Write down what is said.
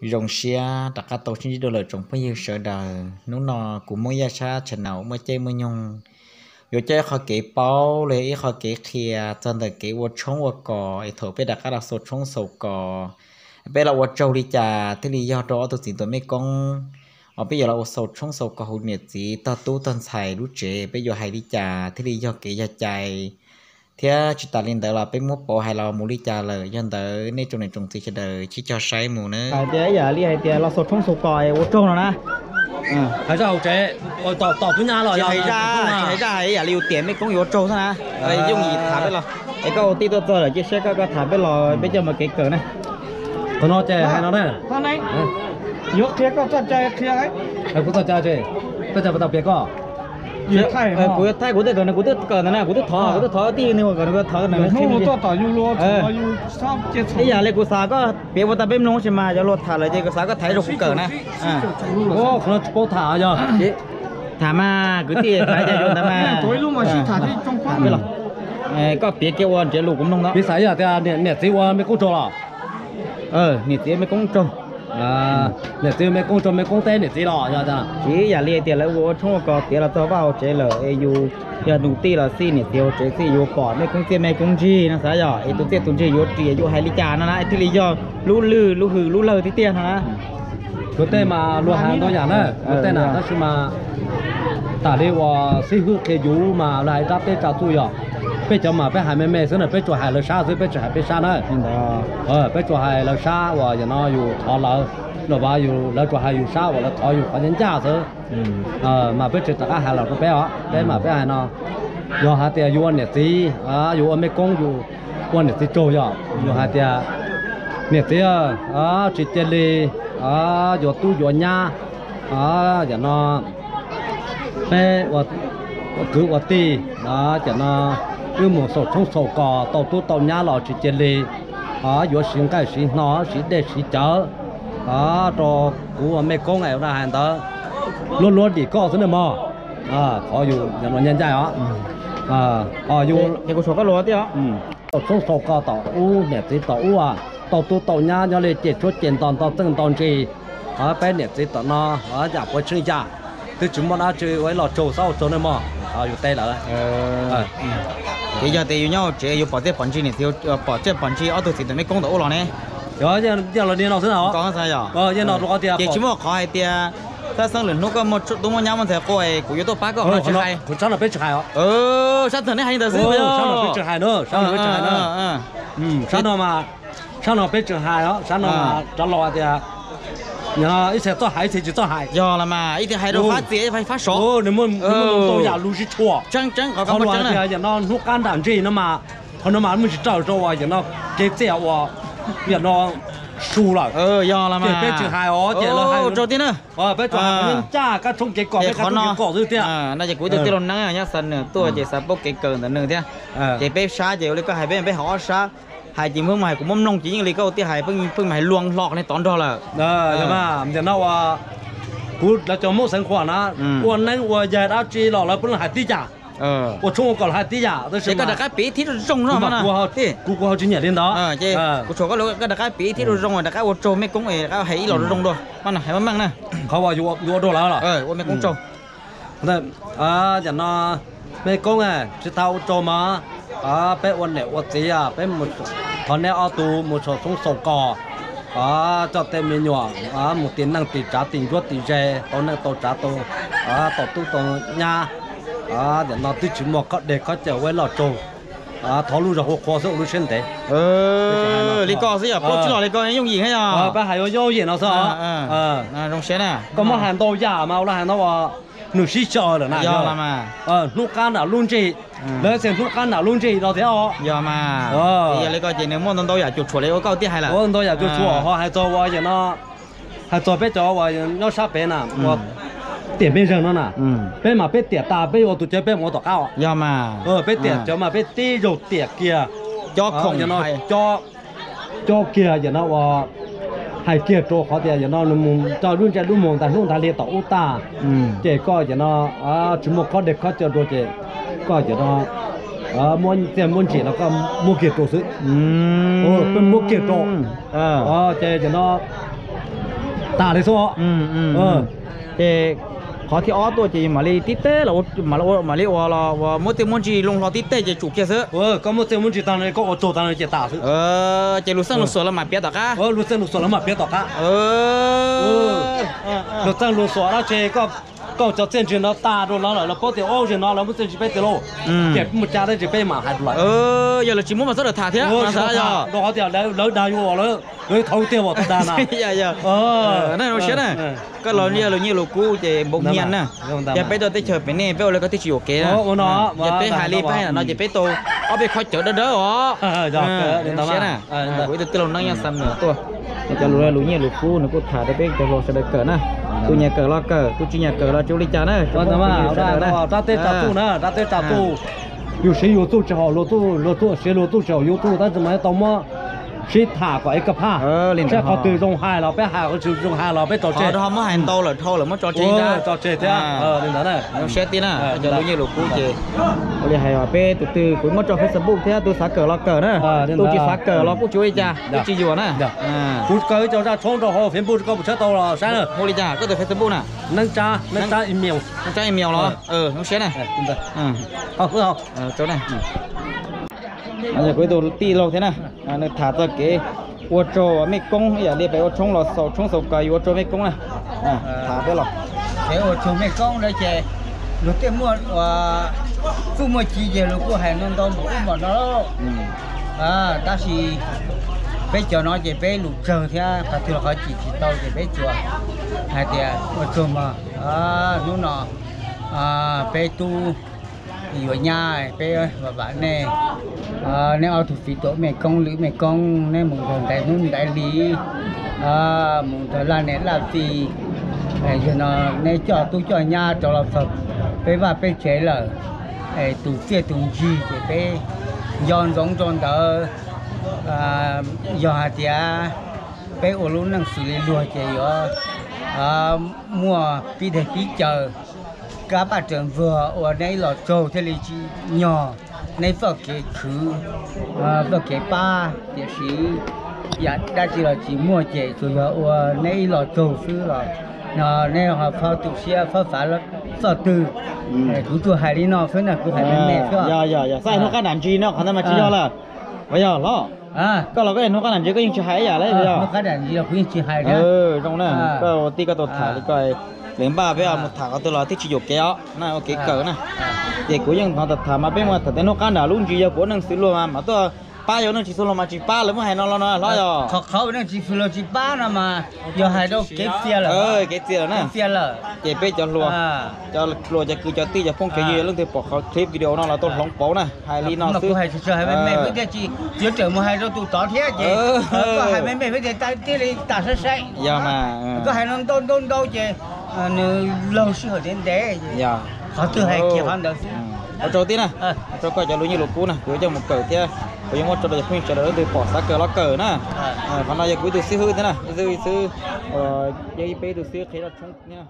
Zoo siab rov qab tau sib ntsib dua lawm tsoom phooj ywg sawv daws. Hnub no kuv Hmoob Yaj Sab channel muaj caij muaj nyoog yuav coj ib qho kev paub los yog ib qho kev qhia txog ntawm kev ua tshoob ua kos es thaum peb rov qab los xaus tshoob xaus kos, peb los ua tsaug li cas thiaj li yog rau ob tug txiv ntuas mej koob. Os, peb yuav los ua xaus tshoob xaus kos hu niam txiv tog tub tog ntxhais lub tsev peb yuav hais li cas thiaj li yog kev yog cai, thiab tsis tas li ntawd los peb muab pauv hais los mus li cas lawm. Yog ntawd nej tsoom niam tsoom txiv sawv daws sib cog saib mus nawb. Hais tias ib yam li hais tias los xaus tshoob xaus kos es ua tsaug no na. Hais zaj hauv tsev, tom tub nyab los tsis hais zaj, tsis hais zaj, hais ib yam li yus tiam mej koob yuav ua tsaug xwb na. Yooj yim tham peb los, es koj ua tij tuaj txog lawm cia siab koj, koj tham peb los peb coj mus kev kawm na. Qhov no ces hais no na. Yuav qhia koj txoj cai qhia, kuv txoj cai, txoj cai puas tau piav koj? Kuv yuav thaij kuv tej kawm no, kuv twb kawm ntawd na, kuv twb thov, kuv twb thov tij neeg ua kawm no, kuv thov ntawd na. Ib yam li kuv xav koj piav ua tau peb mloog sis mas yog luag tham lawm ces kuv xav koj tham rau kuv kawm na. Qhov no tsis paub tham yog. Tham mas kwv tij tham ntawd mas. Koj piav kiag ua nrhiav lus kuv mloog no. Piv xam ib yam tias niam txiv ua mej koob tsaug los? Niam txiv mej koob tsaug. Niam txiv mej koob tsaug, mej koob teb niam txiv los yog? Tsis ib yam li tias lawv ua tshoob ua kos tiav los txog vaj hauv tsev lawm es yus yog tus tij los xij niam txiv hauv tsev xij, yuav pom mej koob txiaj mej koob ntsig no xav yog es tus txiaj tus ntsig yuav riam yuav hais li cas no na thiaj li yog lub lwg lub hwm lub lawg tiag tiag no na. Luag tej mas luag hais ntau yam na, luag tej na tab sis mas tam li uas xib hwb qhia yus mas luag hais rab teb tsa txuj yog. Peb cov mas peb hais me me xwb na, peb tsuas hais lawv sab xwb, peb tsis hais peb sab na. Peb tsuas hais lawv sab uas yam no yus thov lawv, los vas lawv tsuas hais yus sab uas lawv thov yus qhov ncaj ncaj xwb. Mas peb tsis rov qab hais los rau peb os, peb mas peb hais no. Yog hais tias yus ua niam txiv, yus ua mej koob, yus ua niam txiv tsaug yog, yus hais tias niam txiv tsis cia li yuav tub yuav nyab, yam no peb ua kwv ua tij, cam no wb mus xaus tshoob xaus kos tau tub tau nyab los tsis cia li yuav siv nqaij siv hno siv dej siv cawv rau kuv ua mej koob es ua hais ntawd. Luab luab dim koj xwb na mog. Qhov yus ncaj ncaj os. Xaus tshoob xaus kos tom ub, niam txiv tom ub, tau tub tau nyab nyob li ces tshuab ces nto nto txeej nto ntsis, peb niam txiv tom no yam puav tsheej yam, twb tsis muaj dab tsi ua ib los tsaug xav ua tsaug nej mog, yus teb lawm. Ces yog tias yus nyob hauv tsev yus pom txiaj pom ntsig niam txiv, pom txiaj pom ntsig ob tug txiv ntawm mej koob tom ub los ne? Yog los niag no xwb na. Ces tsis muaj qhov hais tias xab xeeb lwm hnub koj muaj tub muaj nyab muaj ntxhais quaj kuv yuav tuaj pab koj, qhov no peb tsis hais. Sab ntawm neb hais li ntawd xwb. Sab no peb tsis hais na, sab no peb tsis hais os. Sab no mas, sab no mas rov los tias ib txhia txawj hais ib txhia tsis txawj hais. Yog los mas ib txhia hais rau fab txias fab sov, nws muaj ntau yam lus sib tshuam. Qhov luag tias yam no hnub qab nram ntseg no mas, qhov no mas muaj tsis raws rau uas yam no kev txiaj uas yam no su lawm. Ces peb tsis hais os, ces lawv hais rau tiag na. Peb tsuas hais qhov ncaj kab tshoob kev kos, peb kab tshoob kev kos xwb tiag. No ces kuv tus tij laug Neeb nyob xa nws tuaj ces xav paub kev kawm ntawm nws thiab. Ces peb sab ces ua li koj hais peb, peb hais ob sab. Hais ces pheej mus hais kuv muab mloog ces yeej li koj ua tij hais, pheej mus hais luag hlo qhov niag tod nrog lawm. Yog mas, ntawm no uas kuv lawv cov Hmoob Xeev Khuam na, ua neeb ua yaig dab tsi los lawv puav leej hais tib yam, ua tshoob ua kos los hais tib yam, tab sis koj rov qab piav ib thib zoo zoo no. Kuv kuv ho tsis nyiam li ntawd. Kuv tshuam koj, koj rov qab piav ib thib zoo zoo, rov qab ua tsaug mej koob es rov qab hais ib los zoo zoo dua, hais meej meej na. Qhov uas yus ua rau lawv los? Ua mej koob tsaug. Yam no mej koob, tsis tas ua tsaug mas, peb ua niam ua txiv, peb thov neb ob tug mus xaus tshoob xaus kos, coj tej me nyuam mus tim neej tim tsav tim ncuab tim ze, tau neej tau tsav tau, tau tub tau nyab. Yam no twb tsis muaj khob deg khob cawm ua ib los tsaug, thov lub zog qhua qhua xwb ua lub siab ntev. Li koj xwb yog plaub tsib los li koj yooj yim thiab yog? Peb hais yuav yooj yim no xwb. Zoo siab na. Koj muab hais ntau yam mas ua li hais no uas nws sib xyaw lawm na. Yog los mas. Hnub qab nram lub ntseg, lawv tias hnub qab nram lub ntseg no thiab os. Yog mas. Yog li ko ces nws muaj ntau ntau yam cuam tshuam li ua koj tij hais lawm. Ntau yam cuam tshuam ho hais txog uas yam no, hais txog peb cov uas nyob sab pem na, ua tiam mej zeeg no na, peb mas peb tiam tas peb yuav tus cawv peb mus ua tom qab os. Yog mas. Peb tiam cov mas peb tib zaug tiam kiag, cov khoom no, cov kiag yam no uas hais kiag rau qhov tias yam no nws mus rau lub ntsej lub muag ntag hnub ntag hli tom ub tag, ces koj yam no tsis muaj khob deg khob cawm dua ces koj yam no muab txiaj muab ntsim los koj muab kiag rau xwb. Peb muab kiag rau. Ces yam no Tas li xwb. Ces qhov thib ob tuaj ces mam li tib teg los, mam li ua los ua muab txiaj muab ntsig loo hlo tib teg ces tsum kiag xwb. Koj muab txiaj muab ntsig tag no koj ua tsaug tag no ces tas xwb. Ces lus txeej lus xuas los mam piav tom qab. Lus txeej lus xuas los mam piav tom qab. Lus txeej lus xuas dab tsi koj, koj cov txiaj ntsig no tas rau lawv lawm, lawv paub tias ua zaum no lawv muab txiaj ntsig peb tiag lauj. Ces mus cas dab tsi peb mam hais rau lawv. Yog lawv tsis muab mas txhob dag thiab. Rau qhov tias lawv dag yuav lawv, lawv thov tiag mas dag no. Nej zoo siab na. Koj los yog lus nyiaj lus kub ces npoo nyiaj na. Ces peb tuaj teb chaws pem nej peb ua li koj twb tsis yuam kev na. Ces peb hais li peb hais no ces peb tau ob peb khob cawv dawb dawb os. Zoo siab na. Kuv ib tug tij laug Neeb Yaj Xam nws tuaj, cov lus, lus nyiaj lus kub nws kuj tham rau peb cov hluas sawv daws kawm na. Tus nyiam kawm los kawm, tus tsis nyiam kawm los tsis ua li cas na. Rab teb tsa txuj na, rab teb tsa txuj. Yus siv yus txuj tsis haum luag txuj, luag txuj siv luag txuj tsis haum yus txuj, tab sis mas tau muab sib tham kom ib kab phaj. Saib qhov twg zoo hais los peb hais, qhov twg tsis zoo hais los peb tso tseg. Muab hais ntau lawm dhau lawm muab tso tseg, tso tseg thiab. Zoo siab tib na, cov lus nyiaj lus kub ces ua li hais os, peb tus twg kuv muab tso Facebook thiab, tus xav kawm los kawm na, tus tsis xav kawm los kuj tsis ua li cas, kuj tsis yuam na. Kuv kaw ib co zaj tshoob rau hauv Facebook koj puas tshawb tau los saib na. Hu li cas koj tus Facebook na? Neeb Tsab, Neeb Tsab email los? Zoo siab na. Kuv ib tug tij laug thiab na, nws tham txog kev ua tsaug mej koob ib yam li pem ua tshoob los xaus tshoob xaus kawg yuav ua tsaug mej koob na. Tham peb los. Kev ua tsaug mej koob na ces luag tej muaj ua txuj muaj ci ces luag kuj hais no ntau npaum ub npaum no. Tab sis peb cov no ces peb lus tsawg thiab qhov twg los qhov chim tsis tau ces peb tsuas hais tias ua tsaug mog. Hnub no peb tub yuav nyab peb vam vam nej, nej ob tug txiv tuam mej koob lwm mej koob, neb mus ntawm ntais hnub ntais hli, mus ntawm laj niam laj txiv, yog no neb coj tub coj nyab rov los txog peb vaj peb tsev lawm, tus txiaj tus ntsig ces peb nco ntsoov rau ntawd. Yog hais tias peb ua lub neej xws li luag ces yuav muaj pib deg pib caws, kab paj raws npluag ua neb ib los tsaug thiaj li tsim nyog neb txoj kev khwv, txoj kev pab. Tiam sis yam dab tsi los tsis muaj ces tsuas yog ua neb ib los tsaug xwb los no neb ho txhob tu siab txhob xav txoj twg. Kuv tsuas hais li no xwb na, kuv hais me me xwb. Yog yog yog, xav hnub qab nram ntsis no qhov ntawd mas tsis yog lawm. Ua yog hlob, koj los koj hnub qab nram ntsis koj yeej tsis hais ib yam li yog. Hnub qab nram ntsis los kuv yeej tsis hais thiab. Zoo na, koj ua tij koj tau tham li ko, lawv npaj peb mus tham qhov twg los twb tsis yuam kev os na, ua kev kawm na. Ces kuv yeej hnov tham tham mas peb mus tham tias hnub qab nram lub ntsis yog kuv ua neej xws luag mas mam tuaj pab, yog ua neej tsis xws luag mas tsis pab, lawv muab hais no los no hlob yog. Qhov ua neej tsis xws luag tsis pab no mas yog hais rau kev txias lawm, kev txias lawm na. Ces peb cov hluas, cov hluas cov kwv cov tij cov phooj cov ywg leej twg pom qhov clip video no los tau hloov pauv na, hais li no xwb. Hais tsis tsis hais me me peb thiaj tsis yuav rawm mus hais rau tus tod thiab ces koj hais me me peb thiaj li tas saib saib. Yog mas koj hais no ntau ntau ntau ces nws laug sij hawm ntev ntev. Qhov twg hais kiag qhov ntawd xwb. Ua tsaug tib na, ua tsaug koj cov lus nyiaj lus kub na, kuv yuav coj mus kawm thiab kuv yuav muab tso rau cov phooj ywg sawv daws leej twg pom xav kawm los kawm na. Qhov no yog kuv ib tug xib hwb thiab na, ib xib hwb uas yog ib peb ib tug xib hwb qhia zaj tshoob thiab.